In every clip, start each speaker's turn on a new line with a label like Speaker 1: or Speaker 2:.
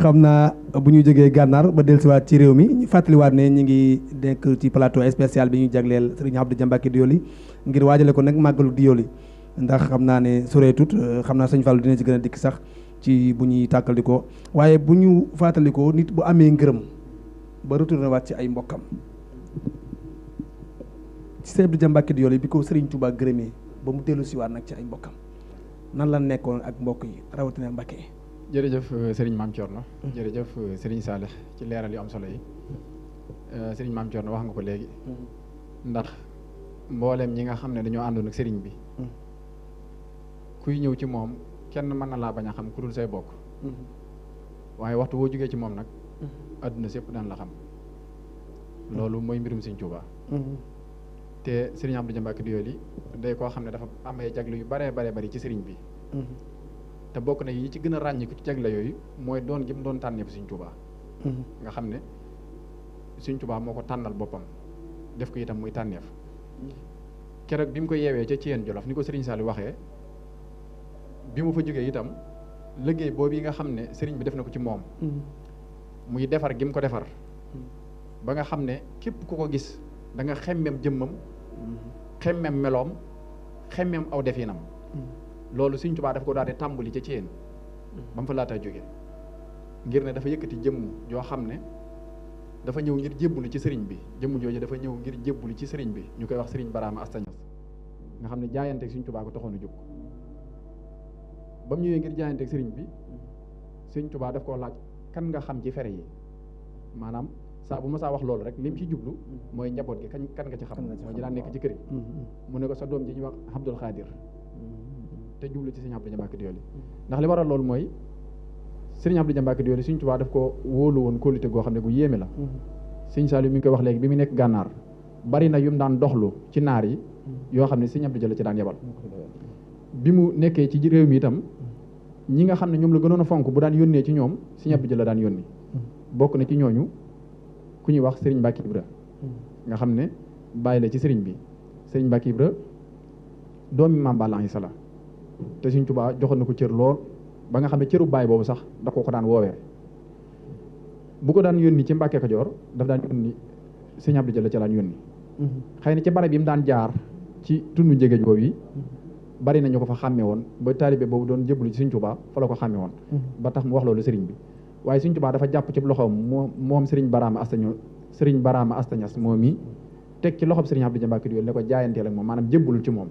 Speaker 1: xam naa bu ñu jógee gànnaar ba dellusiwaat ci réew mi ñu fàttaliwaat ne ñu ngi nekk ci plateau spécial bi ñu jagleel Serigne Abdou Dia Mbacké Doyoly ngir waajale ko nag màggalu Doyoly ndax xam naa ne soreetut xam naa sëñ Fallou dina ci gën a dikk sax ci bu ñuy tàkkalikoo waaye bu ñu fàttalikoo nit bu amee ngërëm ba retourné waat ci ay mbokkam ci Serigne Abdou Dia Mbacké Doyoly bi ko Serigne Touba gërëmee ba mu dellu siwaat nag ci ay mbokkam nan la nekkoon ak mbokk yi rawatina Mbacké.
Speaker 2: jërëjëf Serigne Mame Thierno. jërëjëf Serigne Salih ci leeral yu am solo yi Serigne Mame Thierno wax nga ko léegi. ndax mbooleem ñi nga xam ne dañoo àndoon ak Serigne bi. kuy ñëw ci moom kenn mën na laa bañ a xam ku dul say bokk. waaye waxtu boo jógee ci moom nag. adduna sépp daan la xam. loolu mooy mbirum Serigne Touba. te Serigne Abdou Dia Mbacké Doyoly day koo xam ne dafa am ay jagle yu baree bari ci Serigne bi. te bokk na yi ci gën a ràññiku ci jagle yooyu mooy doon gi mu doon tànneef Serigne Touba. nga xam ne Serigne Touba moo ko tànnal boppam def ko itam muy tànneef. keroog bi mu ko yeewee ca Thiène Jolof ni ko Serigne Saliou waxee bi mu fa jógee itam liggéey boobu yi nga xam ne Serigne bi def na ko ci moom. muy defar gi mu ko defar. ba nga xam ne képp ku ko gis da nga xemmem jëmmam. xemmem meloom xemmem aw definam. loolu Serigne Touba dafa ko daal di tàmbali ca Thiène ba mu fa laataa jóge ngir ne dafa yëkkati jëmm joo xam ne dafa ñëw ngir jébbulu ci sëriñ bi jëmm jooju dafa ñëw ngir jébbulu ci sëriñ bi ñu koy wax Serigne Barama Asta Niass nga xam ne jaayanteeg Serigne Touba ko taxoon a jóg ba mu ñëwee ngir jaayanteeg sëriñ bi Serigne Touba daf koo laaj kan nga xam ci fere yi maanaam saa bu ma saa wax loolu rek li mu ci jublu mooy njaboot gi kan nga ci xam mooy ji daan nekk ci kër yi mu ne ko sa doom ji ñuy wax Abdoul Khadir te jublu ci Serigne Abdou Dia Mbacké Doyoly ndax li waral loolu mooy Serigne Abdou Dia Mbacké Doyoly Serigne Touba daf ko wóolu woon kóolute goo xam ne gu yéeme la Serigne Saliou mi ngi koy wax léegi bi mu nekk gànnaar bari na yu mu daan doxlu ci naar yi yoo xam ne Serigne Abdou Dia la ci daan yebal bi mu nekkee ci réew mi itam ñi nga xam ne ñoom la gënoon a fonk bu daan yónnee ci ñoom Serigne Abdou Dia la daan yónni bokk na ci ñooñu ku ñuy wax Serigne Mbacké Ibra nga xam ne bàyyi la ci Serigne bi Serigne Mbacké Ibra doomi Mame Balla Aïssa la te Serigne Touba joxoon na ko cër lool ba nga xam ne cëru baay boobu sax da ko daan woowee bu ko daan yónni ci Mbàkke Kajoor daf daan yónni Serigne Abdou Dia la ca daan yónni xëy na ci barab yi mu daan jaar ci tundu njëgéej boobu yi bari na ñu ko fa xàmme woon ba taalibe boobu doon jébbalu ci Serigne Touba fa la ko xàmme woon ba tax mu wax loolu Serigne bi waaye Serigne Touba dafa jàpp ci loxoom moom Serigne Barama Asta Niass moom mi teg ci loxoom Serigne Abdou Dia Mbacké Doyoly ne ko jaayanteel ak moom maanaam jébbalul ci moom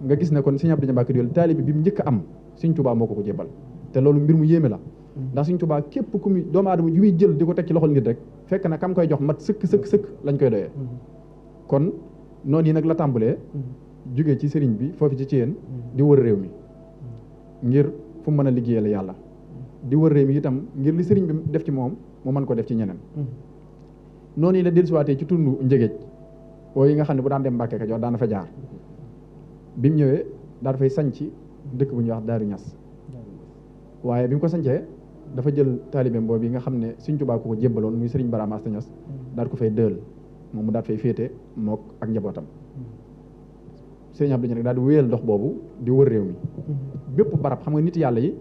Speaker 2: nga gis ne kon Serigne Abdou Dia Mbacké Doyoly taalibe bi mu njëkk a am Serigne Touba moo ko jébbal te loolu mbir mu yéeme la ndax Serigne Touba képp ku muy doomu aadama ju muy jël di ko teg ci loxol nit rek fekk na kam koy jox mat sëkk lañ koy doyee kon noonu yi nag la tàmbalee jógee ci Serigne bi foofu ci Thiène di wër réew mi ngir fu mën a liggéeyal yàlla di wër réew mi itam ngir li Serigne bi def ci moom mu mën ko def ci ñeneen noonu yi la dellusiwaatee ci tundu njëgéej boo yi nga xam ne bu daan dem Mbàkke Kajoor daan na fa jaar bi mu ñëwee daal dafay sanc dëkk bu ñuy wax Daaru Ñas waaye bi mu ko sancee dafa jël taalibeem boobu yi nga xam ne Serigne Touba ko jébbaloon muy Serigne Barama Asta Niass daal ko fay dëël moom mu daal fay féete mook ak njabootam Serigne Abdou Dia nag daal di wéyal dox boobu di wër réew mi bépp barab xam nga nit yàlla yi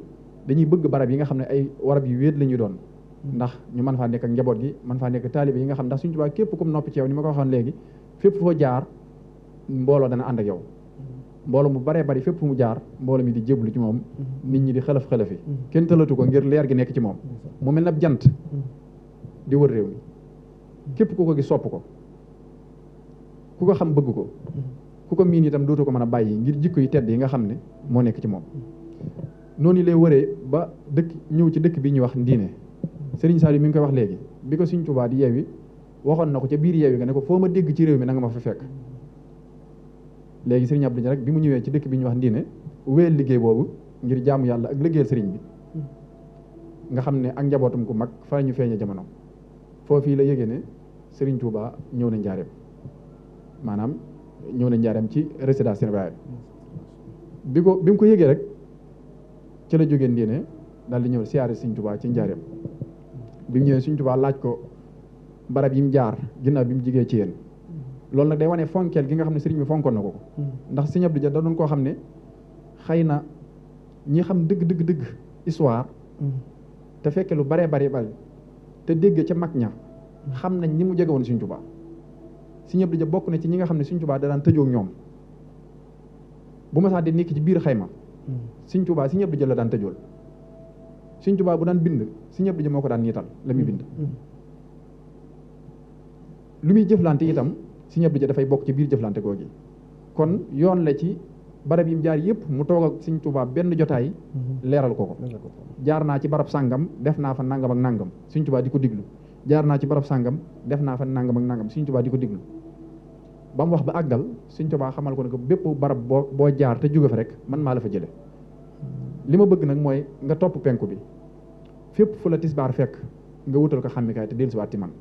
Speaker 2: dañuy bëgg barab yi nga xam ne ay warab yu wéet la ñuy doon ndax ñu mën faa nekk ak njaboot gi mën faa nekk taalibe yi nga xam ndax Serigne Touba képp kum noppi ci yow ni ma ko waxoon léegi fépp foo jaar mbooloo dana ànd ak yow mbooloo mu baree bari fépp fu mu jaar mbooloo mi di jéblu ci moom nit ñi di xëlëf-xëlëfi kenn tëlatu ko ngir leer gi nekk ci moom mu mel na jant di wër réew mi képp ku ko gis sopp ko ku ko xam bëgg ko ku ko miin itam dootu ko mën a bàyyi ngir jikko yu tedd yi nga xam ne moo nekk ci moom noonu lay wëree ba dëkk ñëw ci dëkk bi ñuy wax Ndiine Serigne Saliou mi ngi koy wax léegi bi ko Serigne Touba di yeewi waxoon na ko ca biir yeewi nga ne ko foo ma dégg ci réew mi na nga ma fa fekk léegi Serigne Abdou Dia rek bi mu ñëwee ci dëkk bi ñuy wax Ndiine wéyal liggéey boobu ngir jaamu yàlla ak liggéeyal Serigne bi nga xam ne ak njabootum ku mag fa ñu feeñe jamono foofii la yëgee ne Serigne Touba ñëw na njaareem maanaam ñëw na njaareem ci résidence surveillée bi mu ko yëgee rek ci la jógee Ndiine daal di ñëw siyaare Serigne Touba ci njaareem bi mu ñëwee Serigne Touba laaj ko barab yi mu jaar ginnaaw bi mu jigee ci yéen loolu nag day wane fonkeel gi nga xam ne Serigne bi fonkoon na ko ndax Serigne Abdou Dia da doon koo xam ne xëy na ñi xam dëgg histoire te fekke lu baree bari te dégg ca mag ña xam nañ ni mu jege woon Sëriñ Tuubaa. Sëriñ Abdou Dia bokk na ci ñi nga xam ne Sëriñ Tuubaa da daan tëjoo ak ñoom bu ma saa di nekk ci biir xayma Sëriñ Tuubaa Sëriñ Abdou Dia la daan tëjool. Sëriñ Tuubaa bu daan bind Sëriñ Abdou Dia moo ko daan niital la muy bind. lu muy jëflante itam Sëriñ Abdou Dia dafay bokk ci biir jëflante googi kon yoon la ci barab yi mu jaar yëpp mu toog ak Sëriñ Tuubaa benn jotaay leeral ko jaar naa ci barab sàngam def naa fa nangam ak nangam Sëriñ Tuubaa di ko diglu jaar naa ci barab sàngam def naa fa nangam ak nangam Sëriñ Tuubaa di ko diglu ba mu wax ba àggal Sëriñ Tuubaa xamal ko ne ko bépp barab boo jaar te jóge fa rek man maa la fa jële li ma bëgg nag mooy nga topp penku bi fépp fu la tisbaar fekk nga wutal ko xàmmikaay te dellusiwaat ci man.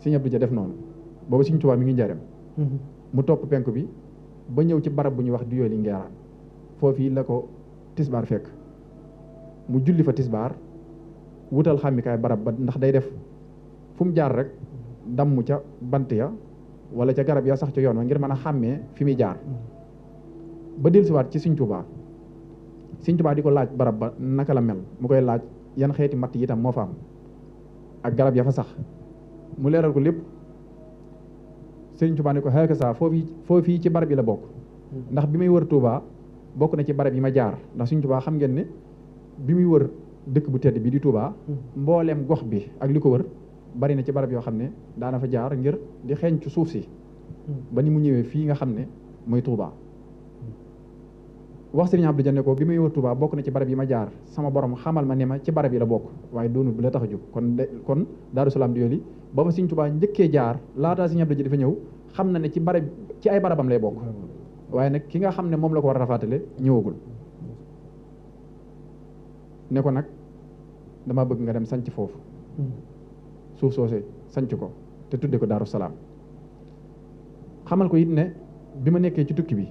Speaker 2: Sëriñ Abdou Dia def noonu boobu Sëriñ Tuubaa mi ngi njaareem mu topp penku bi ba ñëw ci barab bu ñuy wax di yooli ngeeraan foofii la ko tisbaar fekk mu julli fa tisbaar wutal xàmmikaay barab ba ndax day def fu mu jaar rek damm ca bant ya wala ca garab ya sax ca yoon wa ngir mën a xàmmee fi muy jaar ba dellusiwaat ci Sëriñ Tuubaa Sëriñ Tuubaa di ko laaj barab ba naka la mel mu koy laaj yan xeeti matt yi itam moo fa am ak garab ya fa sax mu leeral ko lépp Sëriñ Tuubaa ne ko xeeka saa foofii ci barab yi la bokk ndax bi may wër Tuubaa bokk na ci barab yi ma jaar ndax Sëriñ Tuubaa xam ngeen ne bi muy wër dëkk bu tedd bi di Tuubaa mbooleem gox bi ak li ko wër bari na ci barab yoo xam ne daana fa jaar ngir di xeeñcu suuf si ba ni mu ñëwee fii nga xam ne mooy Tuubaa wax Sëriñ Abdou Dia ne ko bi may wër Tuubaa bokk na ci barab yi ma jaar sama borom xamal ma ne ma ci barab yi la bokk waaye doonul bi la tax a jóg kon Daaru Salaam di yooli ba fa Sëriñ Tuubaa njëkkee jaar laataa Sëriñ Abdou Dia dafa ñëw xam na ne ci ay barabam lay bokk waaye nag ki nga xam ne moom la ko war a rafaatale ñëwagul ne ko nag dama bëgg nga dem sanc foofu suuf soosee sanc ko te tudde ko Daaru Salaam xamal ko it ne bi ma nekkee ci tukki bi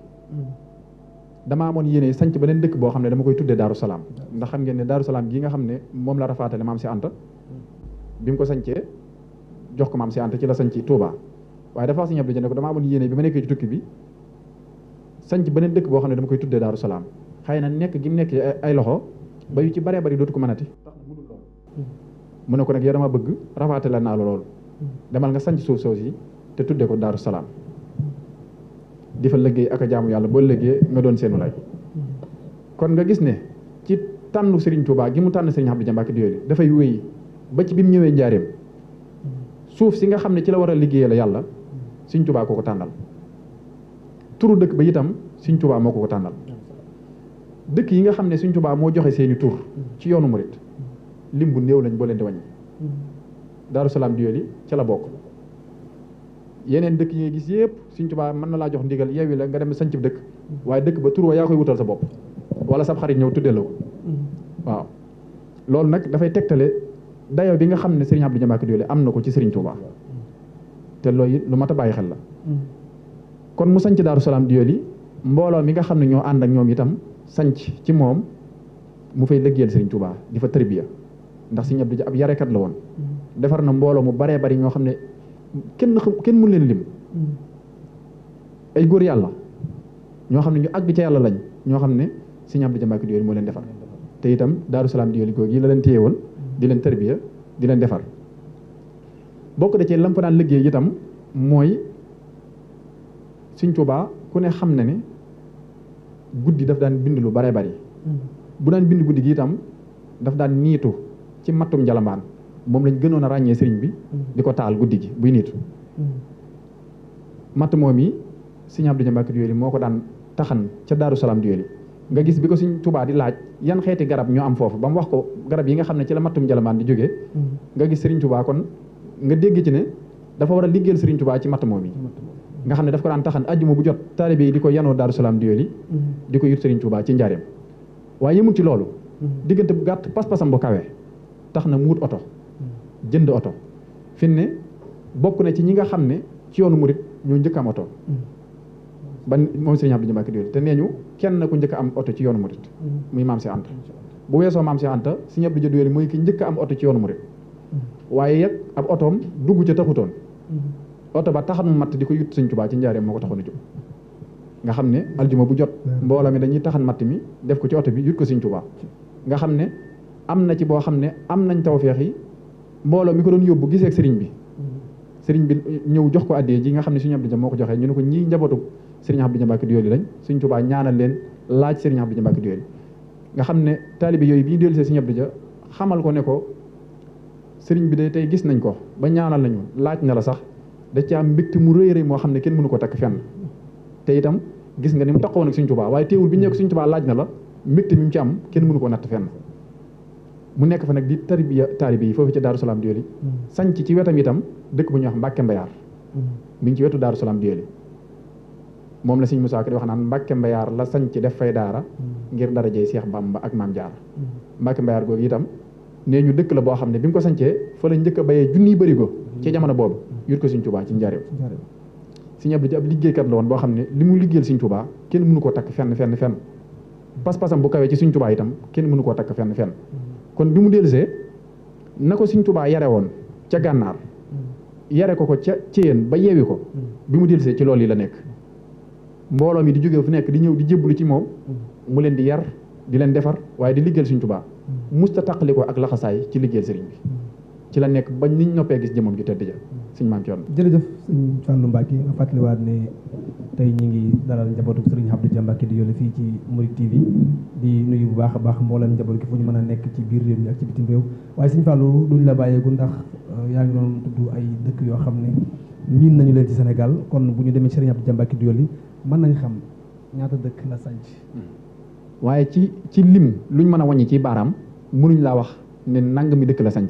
Speaker 2: dama amoon yéene sanc beneen dëkk boo xam ne dama koy tuddee Daaru Salaam ndax xam ngeen ne Daaru Salaam gii nga xam ne moom la rafaatale maam si Anta bi mu ko sancee jox ko maam si Anta ci la sanc Touba waaye dafa wax Sëriñ Abdou Dia ne ko dama amoon yéene bi ma nekkee ci tukki bi sanc beneen dëkk boo xam ne dama koy tuddee Daaru Salaam xëy na nekk gi mu nekk ay loxo ba yu ci baree bari dootu ko mënati mu ne ko nag yow dama bëgg rafaatale naa la loolu demal nga sanc suuf soos yi te tuddee ko Daaru Salaam di fa liggéey ak a jaamu yàlla boo liggéey nga doon seenu lay kon nga gis ne ci tànnu Serigne Touba gi mu tànn Serigne Abdou Dia Mbacké Doyoly dafay wéy ba ci bi mu ñëwee njaareem suuf si nga xam ne ci la war a liggéeyee la yàlla Serigne Touba ko tànnal turu dëkk ba itam Serigne Touba moo ko tànnal dëkk yi nga xam ne Serigne Touba moo joxe seeni tur ci yoonu murit lim bu néew lañ boo leen di wàññi Daaru Salaam Doyoly ca la bokk yeneen dëkk yi nga gis yëpp Sëriñ Tuubaa mën na laa jox ndigal yeewi la nga dem sanc dëkk waaye dëkk ba tur wa yaa koy wutal sa bopp wala sab xarit ñëw tuddee la ko waaw loolu nag dafay tegtale dayoo bi nga xam ne Sëriñ Abdou Dia Mbacké Doyoly am na ko ci Sëriñ Tuubaa te loolu it lu mat a bàyyi xel la kon mu sanc Daaru Salaam Doyoly mbooloo mi nga xam ne ñoo ànd ak ñoom itam sanc ci moom mu fay liggéeyal Sëriñ Tuubaa di fa tarbiya ndax Sëriñ Abdou Dia ab yarekat la woon defar na mbooloo mu baree bari ñoo xam ne kenn mun leen lim ay góor yàlla ñoo xam ne ñu àgg ca yàlla lañ ñoo xam ne Sëriñ Abdou Dia Mbacké Doyoly moo leen defar te itam Daaru Salaam Doyoly googu yi la leen téye woon di leen tarbiya di leen defar bokk da cee lam fa daan liggéey itam mooy Sëriñ Tuubaa ku ne xam na ne guddi daf daan bind lu baree bari bu daan bind guddi gi itam daf daan niitu ci mattum njalambaan moom lañ gënoon a ràññee sëriñ bi di ko taal guddi gi buy niitu matt moom yi Sëriñ Abdou Dia Mbacké Doyoly moo ko daan taxan ca Daaru Salaam Doyoly nga gis bi ko Sëriñ Tuubaa di laaj yan xeeti garab ñoo am foofu ba mu wax ko garab yi nga xam ne ci la mattum njalambaan di jógee nga gis Sëriñ Tuubaa kon nga dégg ci ne dafa war a liggéeyal Sëriñ Tuubaa ci matt moom yi nga xam ne daf ko daan taxan ajjuma bu jot taalibe yi di ko yanoo Daaru Salaam Doyoly di ko yut Sëriñ Tuubaa ci njaareem waaye yëmul ci loolu diggante bu gàtt pas-pasam bu kawe tax na mu wut oto jënd oto fi ne bokk na ci ñi nga xam ne ci yoonu murit ñoo njëkk am oto ba moom Sëriñ Abdou Dia Mbacké Doyoly te nee ñu kenn ku njëkk am oto ci yoonu murit muy maam si Anta bu weesoo maam si Anta Sëriñ Abdou Dia Doyoly mooy ki njëkk am oto ci yoonu murit waaye yet ab otoom dugg ca taxutoon oto ba taxan mu matt di ko yut Sëriñ Tuubaa ci njaareem moo ko taxoon a jóg nga xam ne aljuma bu jot mbooloo mi dañuy taxan matt mi def ko ci oto bi yut ko Sëriñ Tuubaa nga xam ne am na ci boo xam ne am nañ tawfeex yi mbooloo mi ko doon yóbbu gisee ak sëriñ bi sëriñ bi ñëw jox ko addee ji nga xam ne Sëriñ Abdou Dia moo ko joxee ñu ne ko ñii njabootu Sëriñ Abdou Dia Mbacke Doyoly lañ Sëriñ Tuubaa ñaanal leen laaj Sëriñ Abdou Dia Mbacke Doyoly nga xam ne taalibe yooyu bi ñu dellusee Sëriñ Abdou Dia xamal ko ne ko sëriñ bi de tey gis nañ ko ba ñaanal nañu laaj na la sax da ci am mbégte mu rëy rëy moo xam ne kenn mënu ko takk fenn te itam gis nga ni mu taxawoon ak Sëriñ Tuubaa waaye teewul bi ñu nekk Sëriñ Tuubaa laaj na la mbégte mi mu ci am kenn mënu ko natt fenn mu nekk fa nag di tarbiya taalibe yi foofu ci Daaru Salaam Doyoly sanc ci wetam itam dëkk bu ñuy wax Mbàkke Mbayaar mi ngi ci wetu Daaru Salaam Doyoly moom la Sëriñ Musaa Ka di wax naan Mbàkke Mbayaar la sanc def fay daara ngir darajey Seex Bamba ak Maam Jaara Mbàkke Mbayaar googu itam nee ñu dëkk la boo xam ne bi mu ko sancee fa la njëkk a bayee junniy bërigo ci jamono boobu yut ko Sëriñ Tuubaa ci njaareem Sëriñ Abdou Dia ab liggéeykat la woon boo xam ne li mu liggéeyal Sëriñ Tuubaa kenn mënu koo takk fenn pas-pasam bu kawee ci Sëriñ Tuubaa itam kenn mënu koo takk fenn kon bi mu dellusee na ko Sëriñ Tuubaa yare woon ca gànnaar yare ko ca Ceyeen ba yeewi ko bi mu dellusee ci loolu yi la nekk mbooloo mi di jóge fu nekk di ñëw di jébbalu ci moom mu leen di yar di leen defar waaye di liggéeyal Sëriñ Tuubaa musta taqali ko ak laxasaay ci liggéeyal sëriñ bi ci la nekk bañ niñ noppee gis jëmam ju tedd ja Sëriñ Maam Cerno.
Speaker 1: jërëjëf Sëriñ Fallou Mbacke nga fàttaliwaat ne tey ñi ngi dalal njabootu Sëriñ Abdou Dia Mbacke Doyoly fii ci Mouride TV di nuyu bu baax a baax mboolem njaboot gi fu ñu mën a nekk ci biir réew mi ak ci bitim réew waaye Sëriñ Fallou duñ la bàyyeegu ndax yaa ngi doon tudd ay dëkk yoo xam ne miin nañu leen ci Sénégal kon bu ñu demee ci Sëriñ Abdou Dia Mbacke Doyoly mën nañ xam ñaata dëkk la sanc
Speaker 2: waaye ci lim luñ mën a wàññi ci baaraam mënuñ laa wax ne nangami dëkk la sanc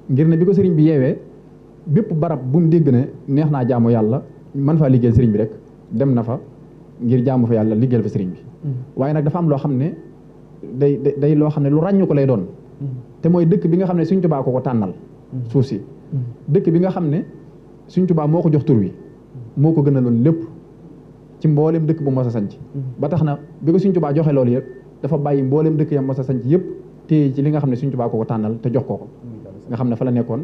Speaker 2: ngir ne bi ko sëriñ bi yeewee bépp barab bu mu dégg ne neex naa jaamu yàlla man faa liggéeyal sëriñ bi rek dem na fa ngir jaamu fa yàlla liggéeyal fa sëriñ bi waaye nag dafa am loo xam ne day loo xam ne lu ràññu ko lay doon te mooy dëkk bi nga xam ne Sëriñ Tuubaa ko tànnal suuf si dëkk bi nga xam ne Sëriñ Tuubaa moo ko jox tur wi moo ko gënaloon lépp ci mboolem dëkk bu mos a sanc ba tax na bi ko Sëriñ Tuubaa joxe loolu yëpp dafa bàyyi mboolem dëkk yam mos a sanc yëpp téye ci li nga xam ne Sëriñ Tuubaa ko tànnal te jox ko nga xam ne fa la nekkoon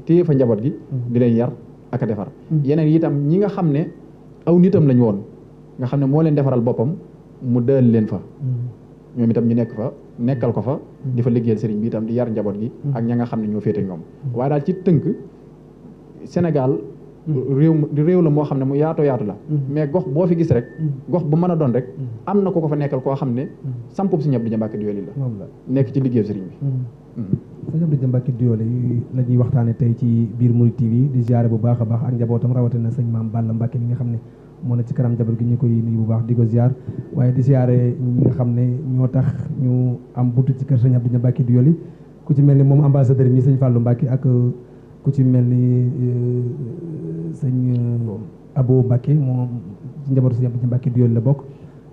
Speaker 2: téye fa njaboot gi di leen yar ak a defar yeneen yi itam ñi nga xam ne aw nitam lañ woon nga xam ne moo leen defaral boppam mu dël leen fa ñoom itam ñu nekk fa nekkal ko fa di fa liggéeyal sëriñ bi itam di yar njaboot gi ak ña nga xam ne ñoo féete ñoom waaye daal ci tënk Sénégal réew la moo xam ne mu yaatu la mais gox boo fi gis rek gox bu mën a doon rek am na ko fa nekkal koo xam ne sampub Sëriñ Abdou Dia Mbacke Doyoly la nekk ci liggéeyu sëriñ bi
Speaker 1: Sëriñ Abdou Dia Mbacke Doyoly la ñuy waxtaane tey ci biir Mouride TV di ziare bu baax a baax ak njabootam rawatina sëñ Maam Balla Mbacke mi nga xam ne moo na ci kanam njaboot gi ñu koy nuyu bu baax di ko ziar waaye di ziare ñi nga xam ne ñoo tax ñu am buntu ci kër Sëriñ Abdou Dia Mbacke Doyoly ku ci mel ni moom ambassadeur mi sëñ Fallou Mbacke ak ku ci mel ni sëñ Abo Mbacke moom ci njabootu Sëriñ Abdou Dia Mbacke Doyoly la bokk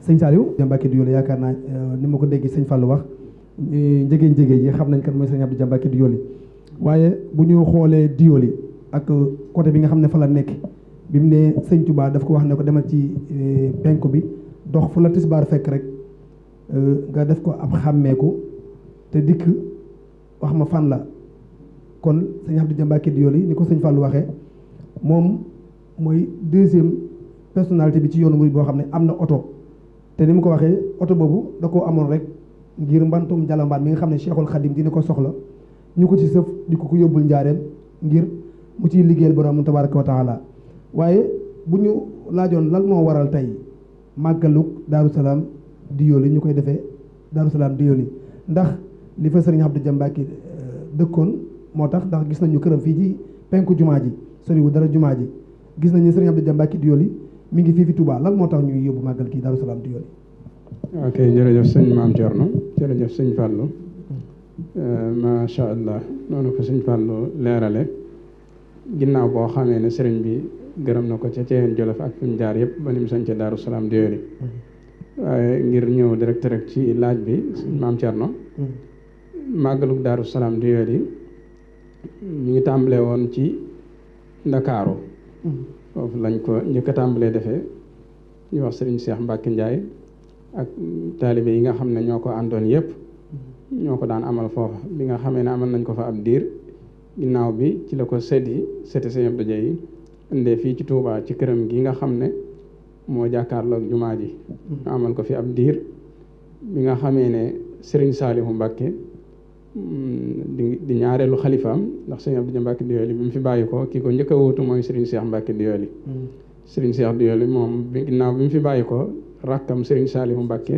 Speaker 1: sëñ Saliou Dia Mbacke Doyoly yaakaar naa ni ma ko déggee sëñ Fallou wax njëgeen yi xam nañ kan mooy Sëriñ Abdou Dia Mbacke Doyoly waaye bu ñu xoolee Doyoly ak côté bi nga xam ne fa la nekk bi mu ne sëñ Touba daf ko wax ne ko demal ci penku bi dox fu la tisbaar fekk rek nga def ko ab xàmmeeku te dikk wax ma fan la kon Sëriñ Abdou Dia Mbacke Doyoly ni ko sëñ Fallou waxee moom mooy deuxième personnalité bi ci yoonu murid boo xam ne am na oto te ni mu ko waxee oto boobu da koo amoon rek ngir mbantum jalambaan mi nga xam ne Cheikhul Khadim dina ko soxla ñu ko ci sëf di ko yóbbul njaareem ngir mu ciy liggéeyal borom tabaraka wa taala waaye bu ñu laajoon lan moo waral tey màggalug Daaru Salaam Doyoly ñu koy defee Daaru Salaam Doyoly ndax li fa Sëriñ Abdou Dia Mbacke dëkkoon moo tax ndax gis nañu këram fii ci penku jumaa ji soriwu dara jumaa ji gis nañu Sëriñ Abdou Dia Mbacke Doyoly mi ngi fii fi Touba lan moo tax ñuy yóbbu màggal kii Daaru Salaam Doyoly.
Speaker 3: ok jërëjëf sëñ Maam Cerno jërëjëf sëñ Fallou macha allah noonu ko sëñ Fallou leerale ginnaaw boo xamee ne sëriñ bi gërëm na ko ca Ceyeen Jolof ak fi mu jaar yëpp ba ni mu sañce Daaru Salaam Doyoly waaye ngir ñëw direct rek ci laaj bi sëñ Maam Cerno màggalug Daaru Salaam Doyoly ñu ngi tàmbalee woon ci Ndakaaru foofu lañ ko njëkk a tàmbalee defee ñu wax sëriñ Cheikh Mbacke Ndiaye ak taalibe yi nga xam ne ñoo ko àndoon yëpp ñoo ko daan amal foofa bi nga xamee ne amal nañ ko fa ab diir ginnaaw bi ci la ko sëti Sëriñ Abdou Dia yi indee fii ci Touba ci këram gi nga xam ne moo jàkkaarloog jumaa ji ñu amal ko fi ab diir bi nga xamee ne Sëriñ Saalihu Mbacke di ñaareelu xalifaam ndax sëñ Abdou Dia Mbacke Doyoly bi mu fi bàyyi ko ki ko njëkk a wuutu mooy Serigne Cheikh Mbacke Doyoly. Serigne Cheikh Doyoly moom ginnaaw bi mu fi bàyyi ko rakkam Serigne Saliou Mbacke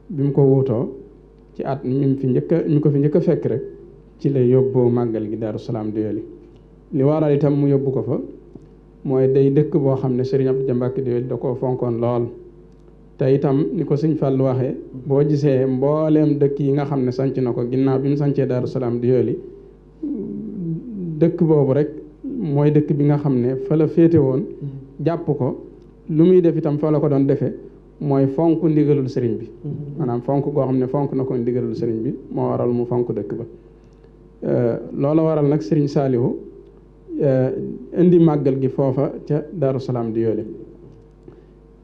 Speaker 3: bi mu ko wuutoo ci at mi ko fi njëkk a fekk rek ci la yóbboo màggal gi Daaru Salaam Doyoly. li waral itam mu yóbbu ko fa mooy day dëkk boo xam ne Serigne Abdou Dia Mbacke Doyoly da koo fonkoon lool. te itam ni ko sëñ Fall waxee boo gisee mbooleem dëkk yi nga xam ne sanc na ko ginnaaw bi mu sancee Daaru Salaam Doyoly dëkk boobu rek mooy dëkk bi nga xam ne fa la féete woon jàpp ko lu muy def itam fa la ko doon defee mooy fonk ndigalul sëriñ bi maanaam fonk goo xam ne fonk na ko ndigalul sëriñ bi moo waral mu fonk dëkk ba loola waral nag Serigne Saliou indi màggal gi foofa ca Daaru Salaam Doyoly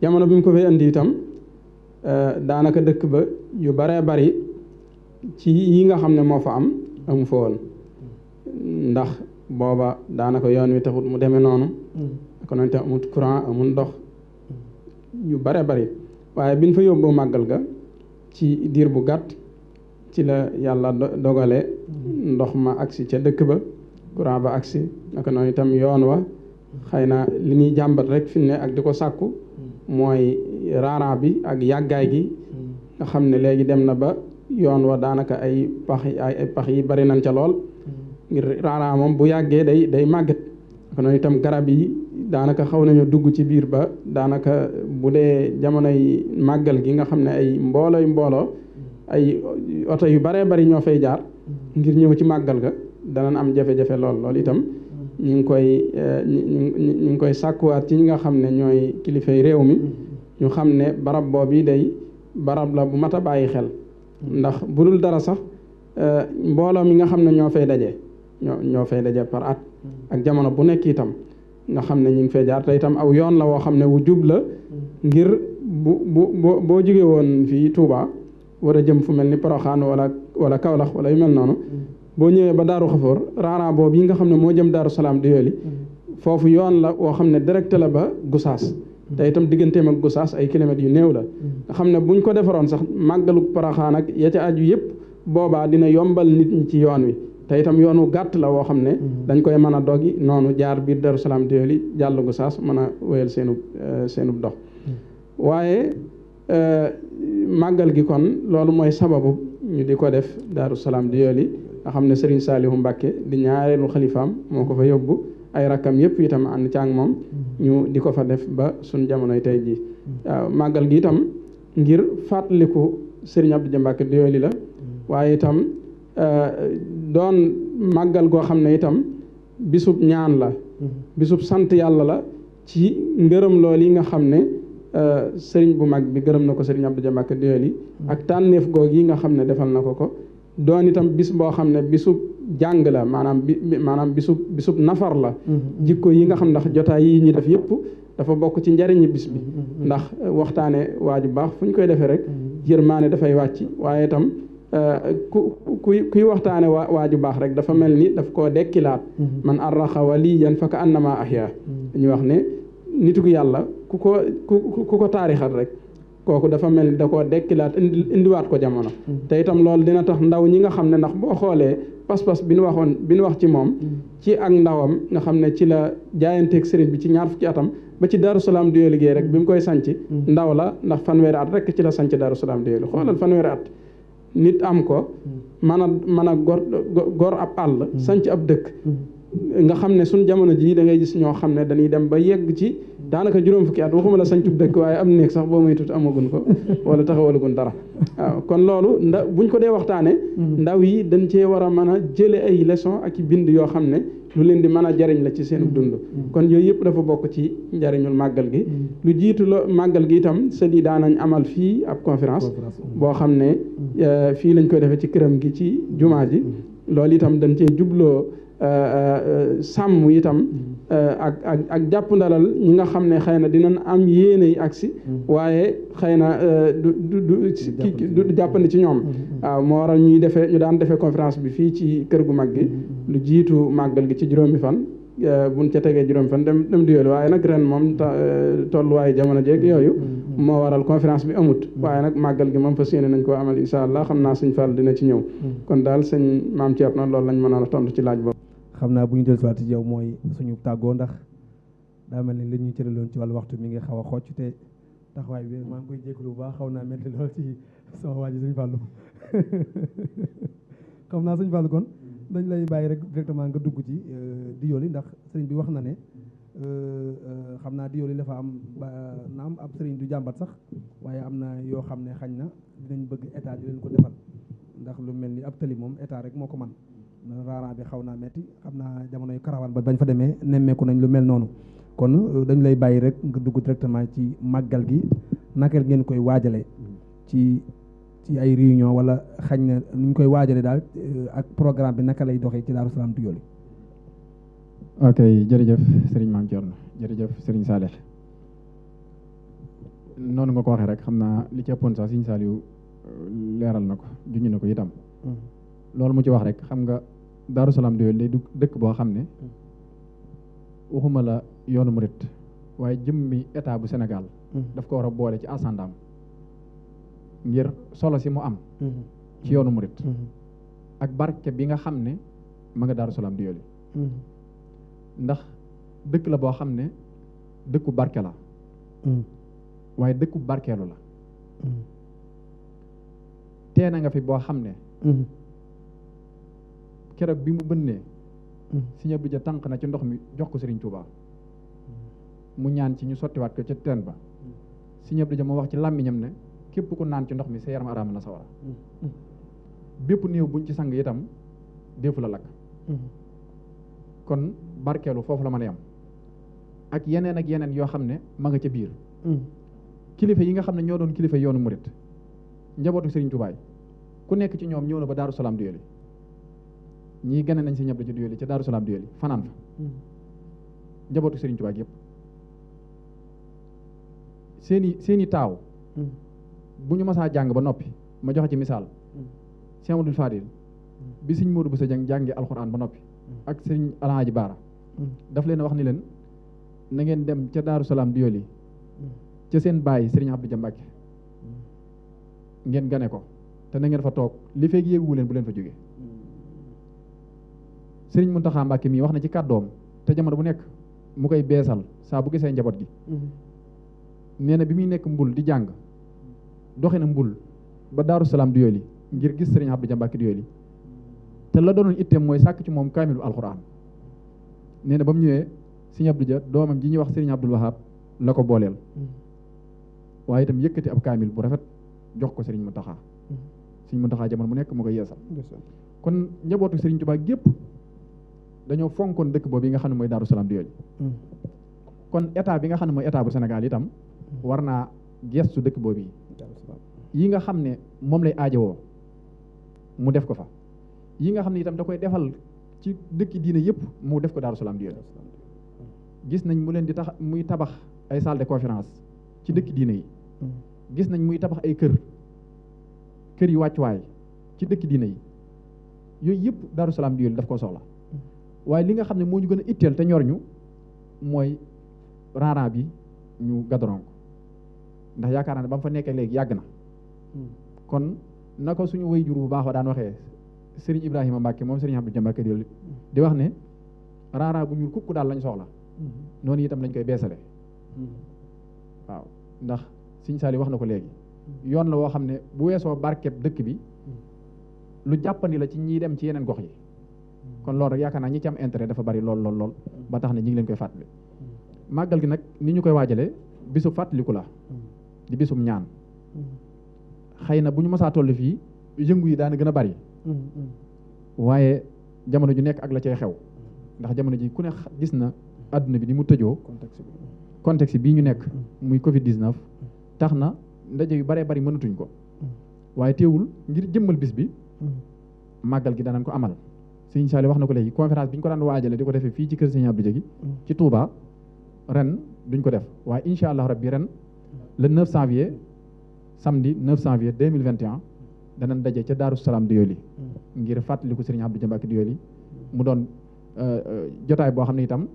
Speaker 3: jamono bi mu ko fay indi itam daanaka dëkk ba yu baree bari ci yi nga xam ne moo fa am amu fa woon ndax booba daanaka yoon wi taxut mu demee noonu ko noonu tam amut courant amul ndox yu baree bari waaye biñ fa yóbboo màggal ga ci diir bu gàtt ci la yàlla dogale ndox ma agsi ca dëkk ba courant ba agsi naka noonu itam yoon wa xëy na li ñuy jàmbat rek fi ne ak di ko sàkku mooy raara bi ak yàggaay gi nga xam ne léegi dem na ba yoon wa daanaka ay pax yi bari nañ ca lool ngir raara moom bu yàggee day màgget naka noonu itam garab yi daanaka xaw nañu dugg ci biir ba daanaka bu dee jamonoy màggal gi nga xam ne ay mbooloo ay oto yu baree bari ñoo fay jaar ngir ñëw ci màggal ga danañ am jafe-jafe lool itam ñu ngi koy sàkkuwaat ci ñi nga xam ne ñooy kilifay réew mi ñu xam ne barab boobu day barab la bu mat a bàyyi xel ndax bu dul dara sax mbooloo mi nga xam ne ñoo fay daje par at ak jamono bu nekk itam nga xam ne ñu ngi fay jaar te itam aw yoon la woo xam ne wu jub la ngir boo jógee woon fii Touba war a jëm fu mel ni Porokhane wala Kaolack wala yu mel noonu boo ñëwee ba Daaru Xafoor raara boobu yi nga xam ne moo jëm Daaru Salaam Doyoly foofu yoon la woo xam ne direct la ba Gosaas te itam digganteem ak Gosaas ay kilomètres yu néew la nga xam ne buñ ko defaroon sax màggalu Porokhane ak ya ca aju yëpp boobaa dina yombal nit ñi ci yoon wi te itam yoonu gàtt la woo xam ne dañ koy mën a dogi noonu jaar biir Daaru Salaam Doyoly jàll Gosaas mën a wéyal seenub dox waaye màggal gi kon loolu mooy sababu ñu di ko def Daaru Salaam Doyoly nga xam ne Serigne Saliou Mbacke di ñaareelu xalifaam moo ko fa yóbbu ay rakkam yëpp itam ànd caag moom ñu di ko fa def ba suñ jamonoy tey jii waaw màggal gi itam ngir fàttaliku Serigne Abdou Dia Mbacke Doyoly la waaye itam doon màggal goo xam ne itam bisub ñaan la bisub sant yàlla la ci ngërëm loolu yi nga xam ne sëriñ bu mag bi gërëm na ko Serigne Abdou Dia Mbacke Doyoly ak tànneef goog yi nga xam ne defal na ko doon itam bis boo xam ne bisub jàng la maanaam bisub nafar la jikko yi nga xam ndax jotaay yi ñuy def yëpp dafa bokk ci njariñi bis bi ndax waxtaane waaju baax fu ñu koy defee rek yërmaane dafay wàcc waaye itam kuy waxtaane waaju baax rek dafa mel ni daf koo dekkilaat man arraxa waliyan fa ka annama ahya dañuy wax ne nitu yàlla ku ko taarixal rek kooku dafa mel ni da koo dekkilaat indiwaat ko jamono te itam loolu dina tax ndaw ñi nga xam ne ndax boo xoolee pas-pas bi nu wax ci moom ci ak ndawam nga xam ne ci la jaayanteeg sëriñ bi ci ñaar fukki atam ba ci Daaru Salaam Doyoly rek bi mu koy sanc ndaw la ndax fanweeri at rek ci la sanc Daaru Salaam Doyoly xoolal fanweeri at nit am ko mën a gor ab àll sanc ab dëkk nga xam ne suñ jamono jii da ngay gis ñoo xam ne dañuy dem ba yegg ci daanaka juróom fukki at waxuma la sancub dëkk waaye am néeg sax boo muy tut amagun ko wala taxawalagun dara waaw kon loolu buñ ko dee waxtaane ndaw yi dañ cee war a mën a jële ay leçon ak i bind yoo xam ne lu leen di mën a jariñ la ci seen dund kon yooyu yëpp dafa bokk ci njariñul màggal gi lu jiitu la màggal gi itam sët yi daanañ amal fii ab conférence boo xam ne fii lañ koy defee ci këram gi ci jumaa ji loolu itam dañ cee jubloo sàmm itam ak jàpp ndalal ñi nga xam ne xëy na dinañ am yéene yi agsi waaye xëy na du jàppandi ci ñoom waaw moo waral ñu daan defee conférence bi fii ci kër gu mag gi lu jiitu màggal gi ci juróomi fan buñ ca tegee juróom fan dem di yoolu waaye nag ren moom tolluwaayu jamono jeeg yooyu moo waral conférence bi amut waaye nag màggal gi moom fas yéene nañ koo amal insha allah xam naa sëñ Fall dina ci ñëw kon daal sëñ Maam Thierno loolu lañ mënoon a tontu ci laaj boobu.
Speaker 1: xam naa bu ñu dellusiwaat ci yow mooy suñu tàggoo ndax daa mel ni li ñu cëraloon ci wàllu waxtu mi ngi xaw a xocc te taxawaay bi maa ngi koy jégalu bu baax xaw naa métti lool ci sama waa ji sëñ Fallou xam naa sëñ Fallou kon dañ lay bàyyi rek directement nga dugg ci Diyoli ndax sëriñ bi wax na ne xam naa Diyoli dafa am na am ab sëriñ du jàmbat sax waaye am na yoo xam ne xañ na dinañ bëgg état di leen ko defal ndax lu mel ni ab tëli moom état rek moo ko man raaraan bi xaw naa metti xam naa jamonoy karawaan ba bañ fa demee nemmeeku nañ lu mel noonu kon dañ lay bàyyi rek nga dugg directement ci màggal gi naka ngeen koy waajale ci ay réunion wala xañ na nu ñu koy waajale daal ak programme bi naka lay doxee ci Daaru Salaam Diyoli.
Speaker 2: ok jërëjëf Serigne Mame Thierno jërëjëf Serigne Salih noonu nga ko waxee rek xam naa li ci ëppoon sax Serigne Saliou leeral na ko juñu na ko itam loolu mu ci wax rek xam nga Daaru Salaam Diyoli day dëkk boo xam ne waxuma la yoonu murit waaye jëmmi état bu Sénégal daf ko war a boole ci asandaam ngir solo si mu am ci yoonu murit ak barke bi nga xam ne ma nga Daaru Salaam Diyoli ndax dëkk la boo xam ne dëkku barke la waaye dëkku barkeelu la teena nga fi boo xam ne keroog bi mu bënnee Sëriñ Abdou Dia tànq na ci ndox mi jox ko Serigne Touba mu ñaan ci ñu sottiwaat ko ca teen ba Sëriñ Abdou Dia moo wax ci làmmiñam ne képp ku naan ci ndox mi sa yaram araam na sawara bépp néew buñ ci sang itam deefu la lakk kon barkeelu foofu la mën a yam ak yeneen yoo xam ne ma nga ca biir kilifa yi nga xam ne ñoo doon kilifa yoonu murit njabootu Serigne Touba ku nekk ci ñoom ñëw na ba Daaru Salaam Diyoli ñii gane nañ Sëriñ Abdou Dia Diyoli ca Daaru Salaam Diyoli fanaan fa njabootu Serigne Touba yëpp seeni taaw bu ñu masaa jàng ba noppi ma joxe ci misaal Cheikh Amadou Fadil bi Sëriñ Modou Bousso Dieng jàngi alxuraan ba noppi ak Sëriñ Alhaaji Baara daf leen a wax ni leen na ngeen dem ca Daaru Salaam Diyoli ca seen bàyyi Sëriñ Abdou Dia Mbàkke ngeen gane ko te na ngeen fa toog li feeg yéeguwu leen bu leen fa jóge Sëriñ Muntaxa Mbàkke mii wax na ci kàddoom te jamono bu nekk mu koy beesal saa bu gisee njaboot gi nee na bi muy nekk mbul di jàng doxe na mbul ba Daaru Salaam Diyoli ngir gis Sëriñ Abdou Dia Mbàkke Diyoli te la doonoon itteem mooy sàkk ci moom kaamilu alxuraan nee na ba mu ñëwee Sëriñ Abdou Dia doomam ji ñuy wax Sëriñ Abdul Wahab la ko booleel waaye itam yëkkati ab kaamil bu rafet jox ko Sëriñ Muntaxa Sëriñ Muntaxa jamono bu nekk mu koy yeesal kon njabootu Sëriñ Tuubaa gépp dañoo fonkoon dëkk boobu yi nga xam ne mooy Daaru Salaam Diyoli kon état bi nga xam ne mooy état bu Sénégal itam war naa gestu dëkk boobu yi nga xam ne moom lay aajowoo mu def ko fa yi nga xam ne itam da koy defal ci dëkki diine yëpp mu def ko Daaru Salaam Diyoli gis nañ mu leen di tax muy tabax ay salle de conférence ci dëkki diine yi gis nañ muy tabax ay kër yi wàccuwaay ci dëkki diine yi yooyu yëpp Daaru Salaam Diyoli daf koo soxla waaye li nga xam ne moo ñu gën a itteel te ñor ñu mooy raaraan bi ñu gadoron ko ndax yaakaar naa ne ba mu fa nekkee léegi yàgg na kon na ko suñu way jur bu baax wa daan waxee Serigne Ibrahima Mbacke moom Serigne Abdou Dia Mbacke Diyoli di wax ne raaraan bu ñuul kukku daal lañ soxla noonu itam lañ koy beesale waaw ndax Serigne Saliou wax na ko léegi yoon la woo xam ne bu weesoo barkeb dëkk bi lu jàppandi la ci ñiy dem ci yeneen gox yi kon loolu rek yaakaar naa ñi ci am intérêt dafa bari lool ba tax ne ñi ngi leen koy fàttali màggal gi nag ni ñu koy waajale bisu fàttaliku la di bisum ñaan xëy na bu ñu masaa toll fii yëngu yi daana gën a bari waaye jamono ju nekk ak la cay xew ndax jamono ji ku ne gis na àdduna bi ni mu tëjoo contexte bii ñu nekk muy Covid 19 tax na ndaje yu baree bari mënatuñ ko waaye teewul ngir jëmmal bis bi màggal gi danañ ko amal Sëriñ Saliou wax na ko léegi conférence bi ñu ko daan waajale di ko defee fii ci kër Sëriñ Abdou Dia gi ci Touba ren duñ ko def waaye incha allah rabbi ren le 9 janvier samedi 9 janvier 2021 danañ daje ca Daaru Salaam Diyoli ngir fàttaliku Sëriñ Abdou Dia Mbàkke Diyoli mu doon jotaay boo xam ne itam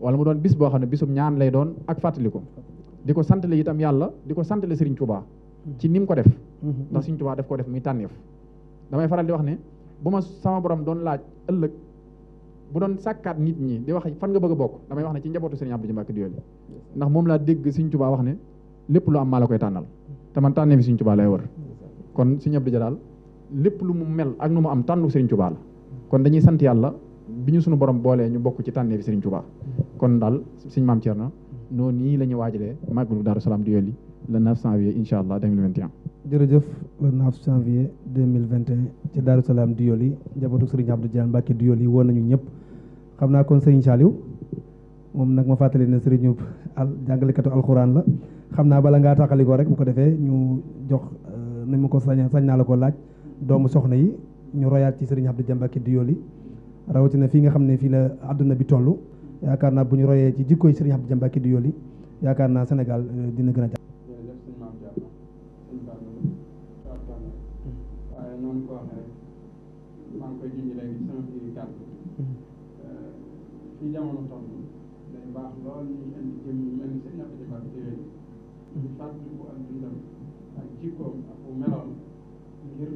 Speaker 2: wala mu doon bis boo xam ne bisum ñaan lay doon ak fàttali ko di ko santale itam yàlla di ko santale Serigne Touba ci ni mu ko def ndax Serigne Touba def ko def muy tànneef damay faral di wax ne bu ma sama borom doon laaj ëllëg bu doon sàkkaat nit ñi di wax fan nga bëgg a bokk damay wax ne ci njabootu Serigne Abdou Mbacké Doyoly ndax moom laa dégg Serigne Touba wax ne lépp lu am maa la koy tànnal te man tànnee fi Serigne Touba lay wër kon Serigne Abdou daal lépp lu mu mel ak nu mu am tànnu Serigne Touba la kon dañuy sant yàlla bi ñu sunu borom boolee ñu bokk ci tànnee fi Serigne Touba kon daal Serigne Mame Thierno noonu nii la ñuy waajalee màggalu Daaru Salaam Doyoly le 9 janvier incha allah 2021.
Speaker 1: jërëjëf le 9 janvier 2021 ci Daaru Salaam Doyoly njabootu Serigne Abdou Mbacké Doyoly woon nañu ñëpp xam naa kon Serigne Saliou moom nag ma fàttali ne Serigne jàngalekatu alxuraan la xam naa bala ngaa taxalikoo rek bu ko defee ñu jox ni ma ko sañ naa la ko laaj doomu soxna yi ñu royaat ci Serigne Abdou Mbacké Doyoly rawatina fii nga xam ne fii la àdduna bi toll yaakaar naa bu ñu royee ci jikkooy Serigne Abdou Mbacké Doyoly yaakaar naa Sénégal dina gën a jàpp.
Speaker 3: jërëjëf sëñ Mame Thierno sëñ Fallou waaye noonu ko waxee rek maa ngi koy junj léegi ci sama biir kàddu fii jamono toll day baax lool ñuy indi jëm yu mel ni Serigne Abdou Mbacké Doyoly ñu fàttaliku ak dundam ak jikkoom ak bu meloon ngir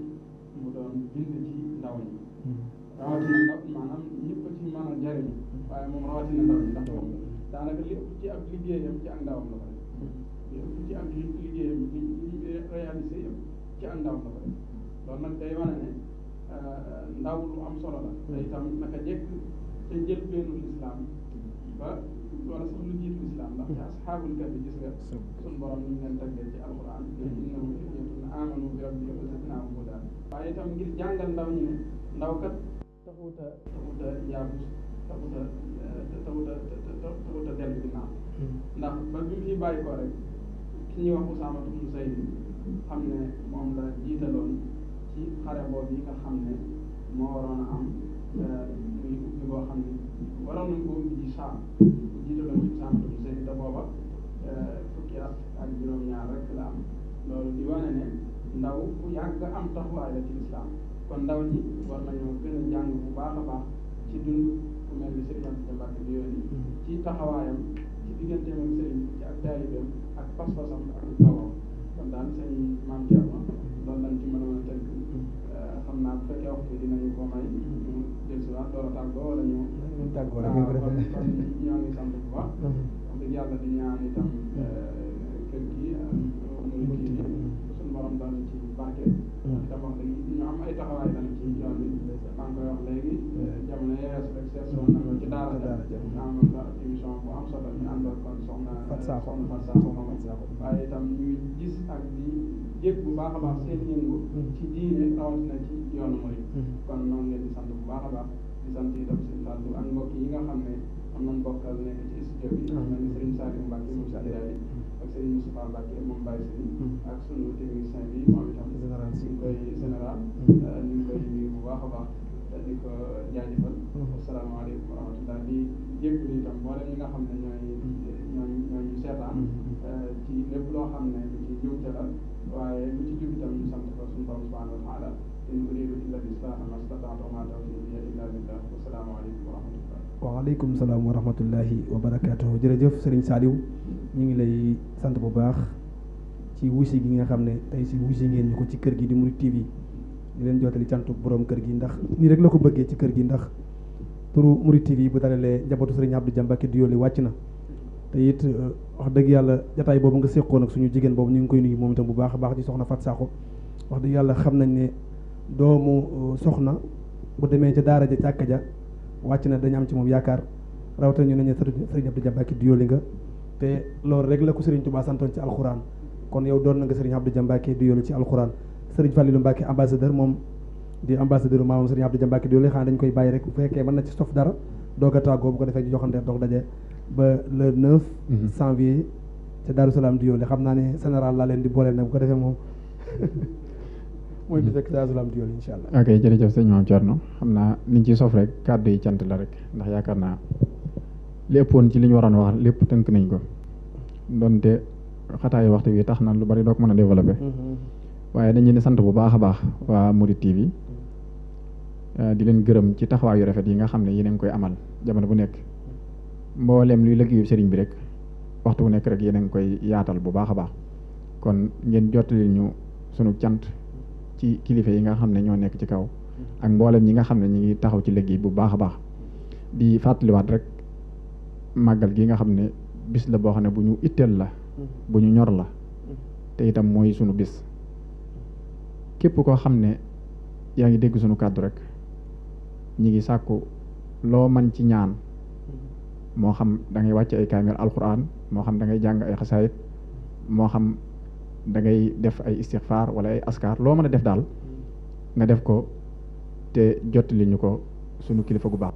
Speaker 3: mu doon bind ci ndaw ñi rawatina ndaw maanaam ñëpp ci mën a jariñu waaye moom rawatina ndaw ñi ndax moom daanaka li ëpp ci ab liggéeyam ci ak ndawam la ko def li ëpp ci ak liggéeyam li réalisé yëpp ci ak ndawam la ko def loolu nag day wane ne ndaw lu am solo la te itam naka jekk te jël bennu lislaam ba wala sax lu jiitu lislaam ndax ci asxaabul kahfi gis nga suñ borom ñu leen tàggee ci alquran innahum fityatun amanu bi rabbihim wa zidnaahum hudaa waaye itam ngir jàngal ndaw ñi ne ndaw kat taxuta yaabus taxuta dellu ginnaaw ndax ba bi mu fi bàyyi ko rek ki ñuy wax Usaama ibn Zayd xam ne moom la jiitaloon ci xare boobu yi nga xam ne moo waroon a am muy ubbi boo xam ne waroon nañ ko ubbi ci Saam jiitaloon ci Usaama ibn Zayd te booba fukki at ak juróom-ñaar rek la am loolu di wane ne ndaw ku yàgg am taxawaay la ci lislaam kon ndaw ñi war nañoo gën a jàng bu baax a baax ci dund ku mel ni Serigne Abdou Mbacké Doyoly ci taxawaayam ci digganteem ak Serigne ci ak taalibeem ak pas-pasam ak dogam kon daal sëñ Mame Thierno loolu lañ ci mënoon a tënk xam naa bu fekkee waxtu dinañu ko may ñu dellusiwaat door a tàggoo wala ñu
Speaker 1: tàggoo rek
Speaker 3: kon ñoo ngi sant bu baax wax dëgg yàlla di ñaan itam kër gi Mouride TV suñu borom daal ci barke itam wax dëgg ñu am ay taxawaay lan ci yoon bi maa ngi koy wax léegi jamono yees rek seet soon na ci daara ja amoon na émission bu am solo ñu àndoon kon soxna Fat Sakho waaye itam ñuy gis ak di yëg bu baax a baax seen yëngu ci diine rawatina ci yoonu Mouride kon noonu leen di sant bu baax a baax di sant itam sëñ Fallou ak mbokk yi nga xam ne am nañ bokkal nekk ci studio bi am nañu Serigne Saliou Mbacké moom Saliou ak Serigne Moustapha Mbacké moom Baye Serigne ak sunu technicien bi moom itam ñu ngi koy général ñu ngi koy nuyu bu baax a baax di ko jaajëfal asalaamaaleykum wa rahmatullah di jégalu itam mboolem ñi nga xam ne ñooñu seetaan ci lépp loo xam ne lu ci njuumte la waaye lu ci jub itam ñu sant ko suñu borom subhanahu wa taala in uriidu illa l-islaaha ma stata'tu wa ma tawfiiqi illa billah wasalaamaaleykum wa rahmatullah
Speaker 1: waaleykum salaam wa rahmatullahi wa barakaatuhu jërëjëf Serigne Saliou ñu ngi lay sant bu baax ci wuusi gi nga xam ne tey si wuusi ngeen ñu ko ci kër gi di Mouride TV di leen jottali cantu borom kër gi ndax nii rek la ko bëggee ci kër gi ndax turu Mouride TV bu dalalee njabootu Serigne Abdou Mbacké Doyoly wàcc na te it wax dëgg yàlla jataay boobu nga séqoon ak suñu jigéen boobu ñu ngi koy nuyu moom itam bu baax a baax ci soxna Fat Sakho wax dëgg yàlla xam nañ ne doomu soxna bu demee ca daara ja càkka ja wàcc na dañu am ci moom yaakaar rawatina ñu ne Serigne Abdou Mbacké Doyoly nga te loolu rek la ko Serigne Touba santoon ci alxuraan kon yow doon na nga Serigne Abdou Mbacké Doyoly ci alxuraan Serigne Fallilou Mbacké ambassadeur moom di ambassadeur maamam Serigne Abdou Mbacké Doyoly xanaa dañ koy bàyyi rek bu fekkee mën na ci sof dara doog a tàggoo bu ko defee ñu joxante doog daje ba le 9 janvier ca Daaru Salaam Doyoly xam naa ne général laa leen di booleel nag bu ko defee moom mooy bi fekk Daaru Salaam Doyoly incha allah.
Speaker 2: ok jërëjëf sëñ Mame Thierno xam naa liñ ci sof rek kàddu yi cant la rek ndax yaakaar naa li ëppoon ci li ñu waroon wax lépp tënk nañ ko donte xataayu waxtu bi tax na lu bari doo ko mën a développé waaye dañu ne sant bu baax a baax waa Mouride TV di leen gërëm ci taxawaayu rafet yi nga xam ne yéen a ngi koy amal jamono bu nekk mboolem luy liggéeyu sëriñ bi rek waxtu bu nekk rek yéen a ngi koy yaatal bu baax a baax kon ngeen jottali ñu sunu cant ci kilifa yi nga xam ne ñoo nekk ci kaw ak mboolem ñi nga xam ne ñi ngi taxaw ci liggéey bu baax a baax di fàttaliwaat rek màggal gi nga xam ne bis la boo xam ne bu ñu itteel la bu ñu ñor la te itam mooy sunu bis képp koo xam ne yaa ngi dégg sunu kàddu rek ñi ngi sàkku loo man ci ñaan moo xam da ngay wàcc ay kaamil alquran moo xam da ngay jàng ay xasaayit moo xam da ngay def ay istixfaar wala ay askar loo mën a def daal nga def ko te jottali ñu ko sunu kilifa gu baax.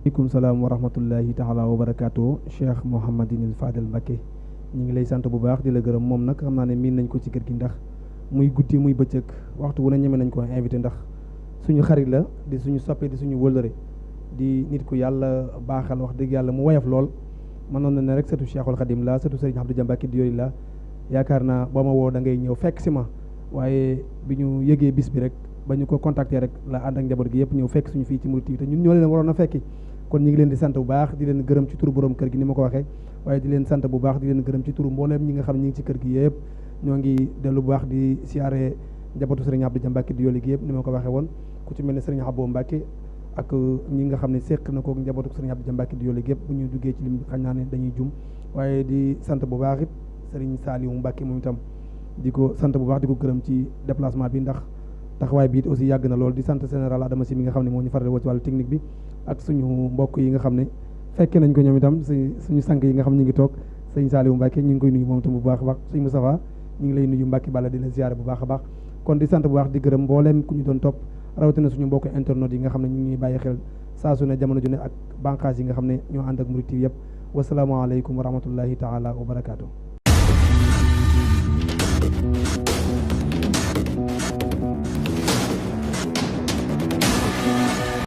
Speaker 1: aleykum salaam wa rahmatullahi taala wa barakaatu Cheikh Mouhamadinil Fadel Mbacké ñu ngi lay sant bu baax di la gërëm moom nag xam naa ne miin nañ ko ci kër gi ndax muy guddi muy bëccëg waxtu wu ne ñeme nañ ko invité ndax suñu xarit la di suñu soppe di suñu wëllëre di nit ku yàlla baaxal wax dëgg yàlla mu woyof lool mënoon na ne rek sëtu Cheikhul Khadim la sëtu Serigne Abdou Mbacké di yooyu la yaakaar naa boo ma woo da ngay ñëw fekk si ma waaye bi ñu yëgee bis bi rek ba ñu ko contacter rek la ànd ak njaboot gi yëpp ñëw fekk suñu fii ci Mouride TV te ñun ñoo leen waroon a fekki kon ñu ngi leen di sant bu baax di leen gërëm ci turu borom kër gi ni ma ko waxee waaye di leen sant bu baax di leen gërëm ci turu mbooleem ñi nga xam ne ñi ngi ci kër gi yëpp ñoo ngi dellu bu baax di siyaare njabootu Serigne Abdou Mbacké di yooli gi yëpp ni ma ko waxee woon ku ci mel ne Serigne Abou Mbacké ak ñi nga xam ne seq na ko njabootu Serigne Abdou Mbacké di yooli gi yëpp bu ñu duggee ci lim xañ naa ne dañuy jum waaye di sant bu baax it Serigne Saliou Mbacké moom itam di ko sant bu baax di ko gërëm ci déplacement bi ndax taxawaay bi it aussi yàgg na lool di sant général Adama Si mi nga xam ne moo ñu faral woo ci wàllu technique bi ak suñu mbokk yi nga xam ne fekke nañ ko ñoom itam suñu sang yi nga xam ne ñu ngi toog sëñ Saliou Mbacké ñu ngi koy nuyu moom itam bu baax a baax sëñ Moustapha ñu ngi lay nuyu Mbacké Balla di la ziyaare bu baax a baax kon di sant bu baax di gërëm mbooleem ku ñu doon topp rawatina suñu mbokk internet yi nga xam ne ñu ngi bàyyi xel saa su ne jamono ju ne ak bànqaas yi nga xam ne ñoo ànd ak Mouride TV yëpp wasalaamaaleykum wa rahmatullahi taala wa barakaatu